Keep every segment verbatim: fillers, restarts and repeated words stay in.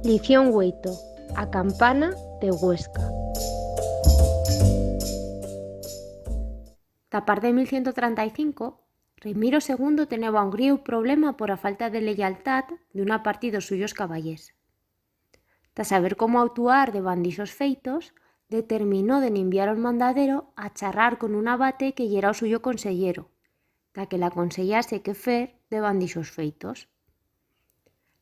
Lición ueito. A campana de Huesca. Ta part de mil ciento trenta y cinco, Remiro segundo teneba un grieu problema por a falta de leyaltat d'una part d'os suyos caballers. Ta saber cómo autuar debant d'ixos feitos, determinó de n'inviar a un mandadero a charrar con un abate que yera o suyo conseyero, ta que l'aconsellase qué fer debant d'ixos feitos.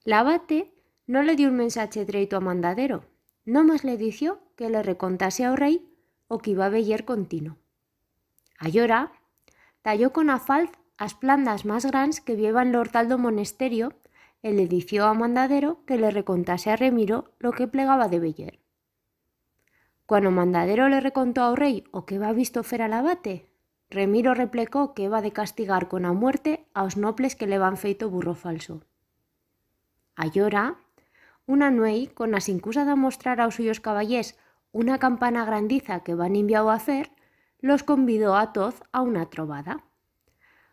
L'abate no le dio un mensache dreito a mandadero, nomás le dició que le recontase a o rei o que iba a veyer con tino. Allora, talló con a falz as plandas mas grans que bi heba en l'hortal d'o monesterio e le dició a mandadero que le recontase a Remiro lo que plegaba de veyer. Cuan o mandadero le recontó a o rei o que heba visto fer a l'abate, Remiro replecó que heba de castigar con a muerte a os nobles que le heban feito burro falso. Allora, una nueit, con a sincusa d'amostrar a os suyos caballers una campana grandiza que heban inviau a fer, los convidó a toz a una trobada.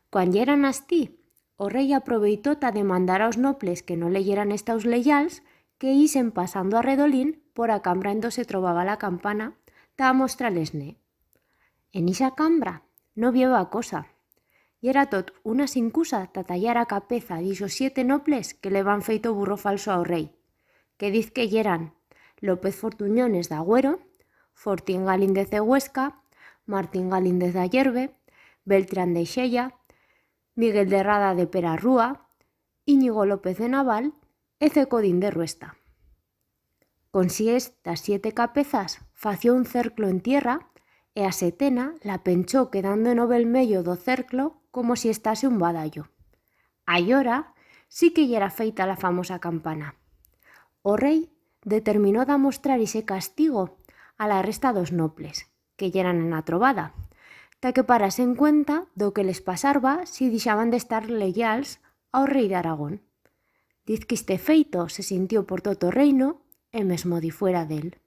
Cuan yeran astí, o rei aproveitó ta demandar a os nobles que no le yeran estaus leyals que isen pasando a redolín por a cambra en do se trobaba la campana ta amostrar-les-ne. En ixa cambra no bi heba cosa. Yera tot una sincusa ta tallar a capeza d'ixos siete nobles que le heban feito burro falso a o rei, que diz que yeran López Fortuñones d'Agüero, Fortín Galíndez de Huesca, Martín Galíndez d'Ayerbe, Beltrán de Xella, Miguel de Rada de Perarrúa, Íñigo López de Naval e Cecodín de Ruesta. Con siestas siete capezas fació un cerclo en tierra e a setena la penchó quedando en o bel meyo d'o cerclo como si estase un badallo. Allora sí que yera feita la famosa campana. O rei determinó d'amostrar ixe castigo a la resta d'os nobles que yeran en a trobada, ta que parasen cuenta d'o que les pasarba si dixaban d'estar leyals a o rei d'Aragón. Diz que iste feito se sintió por tot o reino e mesmo difuera d'él.